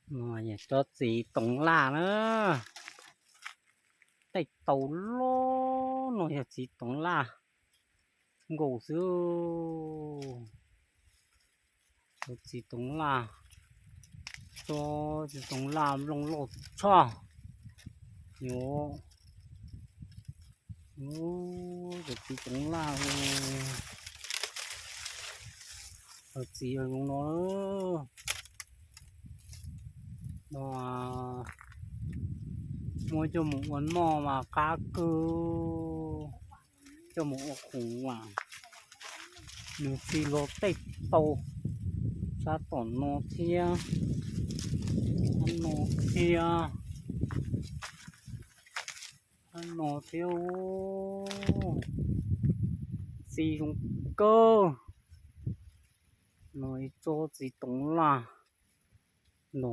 Cov txiv toov laj na, tej tau loj no yog txiv toov laj nkaus xwb. Cov txiv toov laj, cov txiv toov laj nplooj loj tshaj. Yuav, cov txiv toov laj, cov txiv zoo no, no muab coj mus ua noj mas qab kawg, coj mus ua qhuav mas nws txi los tej tau sab tom no thiab, sab no thiab, sab no thiab, txi zoo kawg. No ib tsob txiv toov laj no,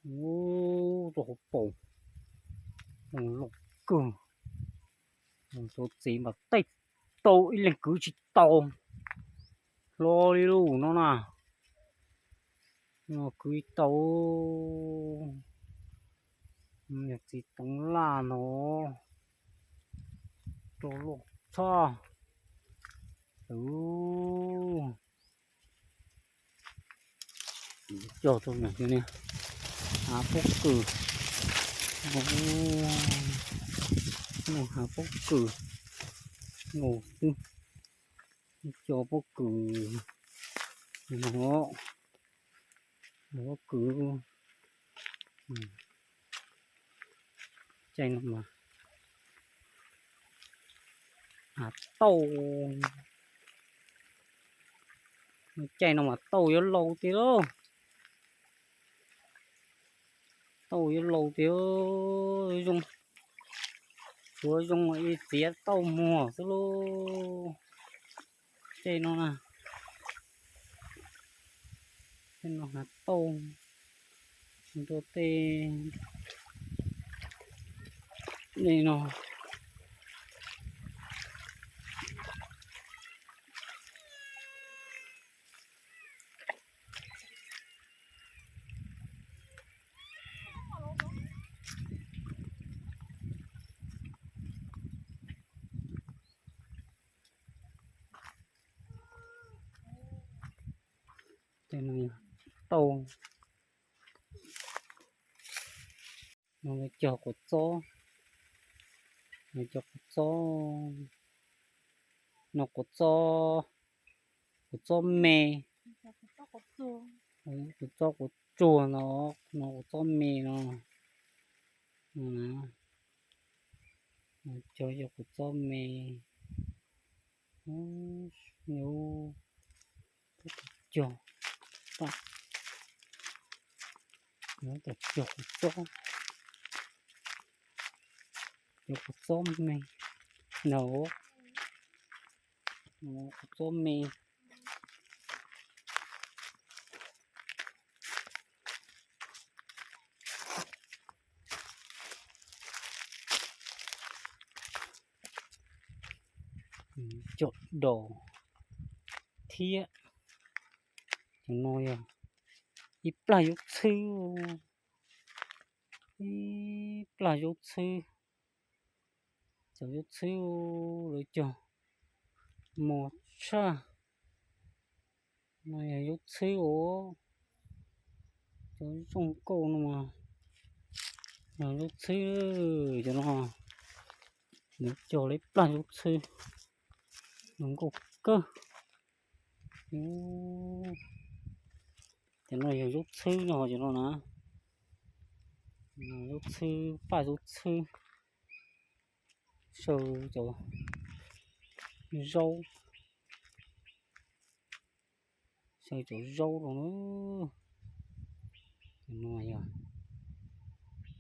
rau hauv paus, loj kawg. Cov txiv mas tej tau ib leeg kwv tsis tau, hlo li lub no na, kwv tsis tau. Yog txiv toov laj no, rau loj tshaj. Cog rau no, hav pob kws, hav pob kws, cog pob kws no, pob kws, caij no mas hav tauj, caij no mas tauj yuav laus tiag lauj, tauj yuav laus tiag, zoo, tsuav zoo ib txiav tauj muag xwb lauj. Caij no na, caij no hav tauj, rau tej no. Tauj, no cog quav txob, no cog quav txob, no quav txob, quav txob me, quav txob quav tsuag no, no quav txob me no, cog yog quav txob me, cog, cog quav txob, cog quav txob me, no, quav txob me. Cog dos thiab. Cov no yog ib plag zaub txhwb, ib plag zaub txhwb. Cov zaub txhwb lawv cog mos tshaj. No yog zaub txhwb os, cov zoo nkauj no mas yog zaub txhwb. Cov no lawv cog lawv plag zaub txhwb, zoo nkauj kawg. Cov no yog zaub txhwb no, cov no na, zaub txhwb, paj zaub txhwb, saw cov zaub, saw cov zaub rau na. Cov no yog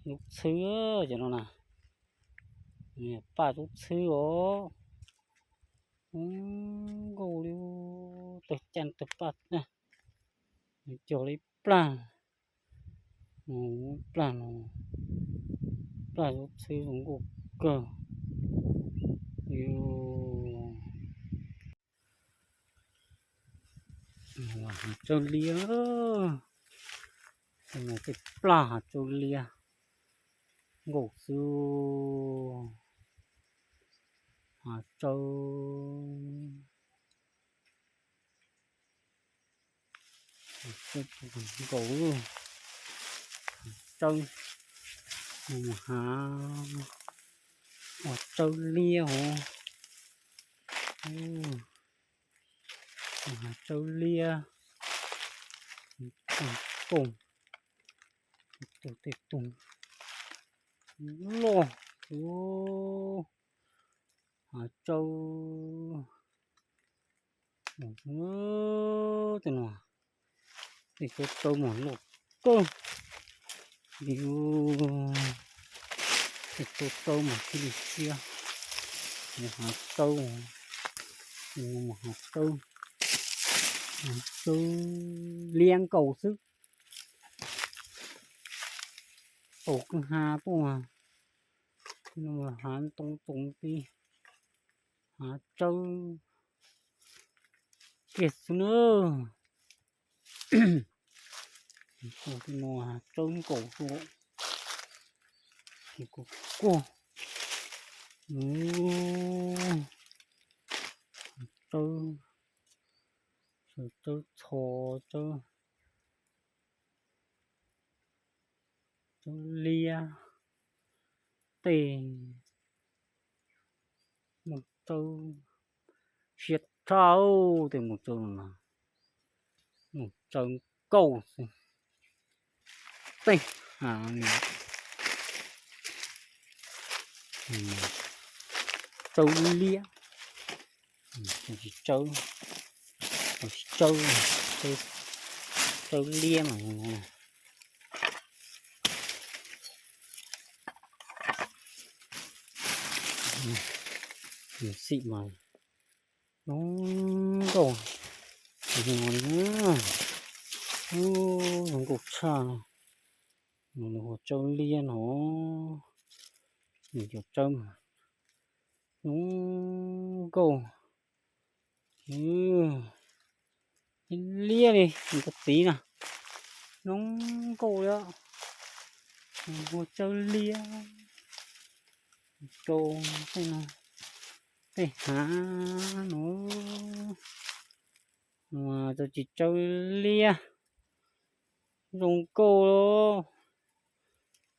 zaub txhwb, cov no na, paj zaub txhwb os, nkauj li, tawg caj tawg paj na, cog li plag, plag no, plag zaub txhwb zoo nkauj kawg. Tsawg li, Tej plaj hav tsawb liab nkaus xwb. Hav tsawb nkaus, hav tsawb, hav, hav tsawb liab hov, hav tsawb liab, nkaus, tej tug loj, hav tsawb, tej no, tej tsawb mas loj kawg li, tej tsawb mas thiaj li siab. Hav tsawb, hav tsawb, tsawb liab nkaus xwb. Tau kwj ha tuaj, hav ntoo txoov ti, hav tsawb kiag xwb na. Tej no hav tsawb nkaus xwb, kuj, tsawb, tsawb txho, tsawb, tsawb liab, tej mus tsawb siab tshaj, tej mus tsawb no, mus tsawb nkaus xwb. Tej hav tsawb liab, tsis tsawb, tsis tsawb, tsawb liab mas. Xim mas zoo nkauj, zoo nkauj tshaj. Nws hu tsawb liab no, nws cov tsawb mas zoo nkauj, liab li nkaus txiv na, zoo nkauj li os. Nws hu tsawb liab, rau tej no, tej hav no, tau tsis tsawb liab, zoo nkauj,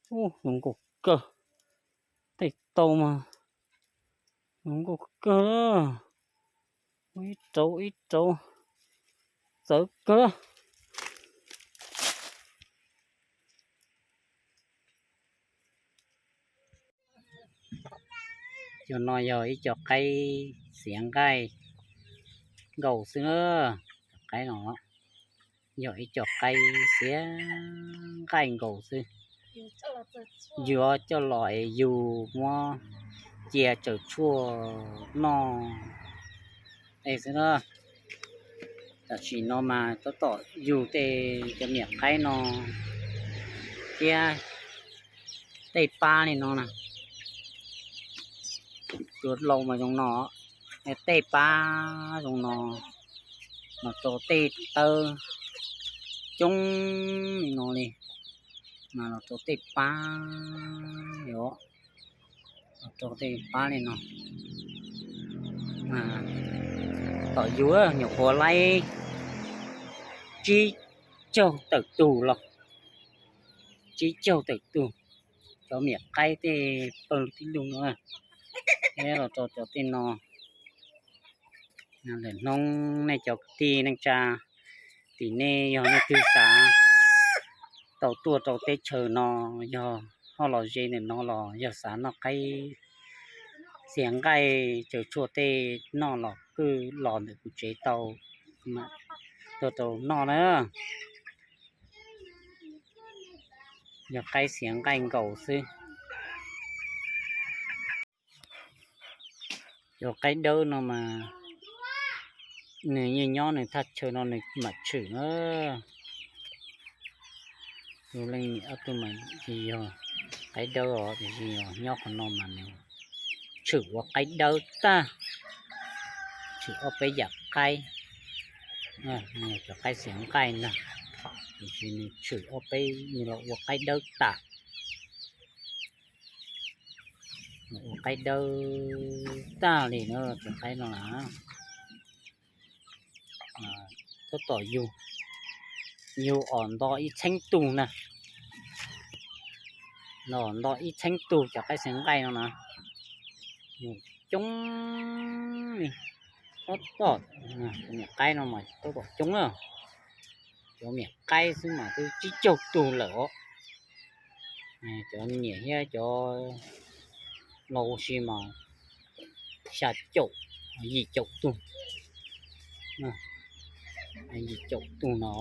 zoo nkauj kawg, tej tau mas zoo nkauj kawg, ib rauv ib rauv txawv kawg. Cov no yog ib co qaib xiav nqaij nkaus xwb na. Cov qaib no yog ib co qaib xiav nqaij nkaus xwb. Yuav coj los es yug muab cia tsaws tshuaj noj xwb na. Tam sim no mas tab tom yug tej cov niam qaib no thiab tej pab li no na. Cua laus mas zoo no, tej pab zoo no, los rau tej tawb coob li no li, mas los rau tej pab, los rau tej pab li no. Tom yug nyuam qhuav laib tsib caug tawm tug los, tsib caug tawm tug, cov niam qaib tej pawg tib lug no, los rau cov tej no. Lwm hnub nej cov kwv tij neej tsa, tim nej yog leej twg xav tau tuaj rau teb chaws no, yog ho los ze ntawm no los yog xav noj qaib xiav nqaij tsaws tshuaj tej noj los kuj los ntawm kuv tsev tau, tuaj rau noj na. Yog qaib xiav nqaij nkaus xwb. Cov qaib dawb no mas nws yeej nyob nws thaj chaw no nws mam tshwm na. Tus leej niam ob tug mas tsis yog qaib dawb os, tiam sis nyob qhov no mas nws tshwm ua qaib dawb tag, tshwm ob peb yam qaib, cov qaib xiav nqaij ntag. Tiam sis nws tshwm ob peb, nws los ua qaib dawb tas, ua qaib dawb tag li na, tus qaib no na. Tab tom yug, yug os nto ib txheeb tug na, nto ib txheeb tug cov qaib xeev nqaij no na, coob li. Tab tom, cov me nyuam qaib no mas tab tom coob na, cov me nyuam qaib xwb mas twb tsib caug tug lawm os. Cov niam thiab cov laus ua si mas xya caum, yim caum tug, yim caum tug no.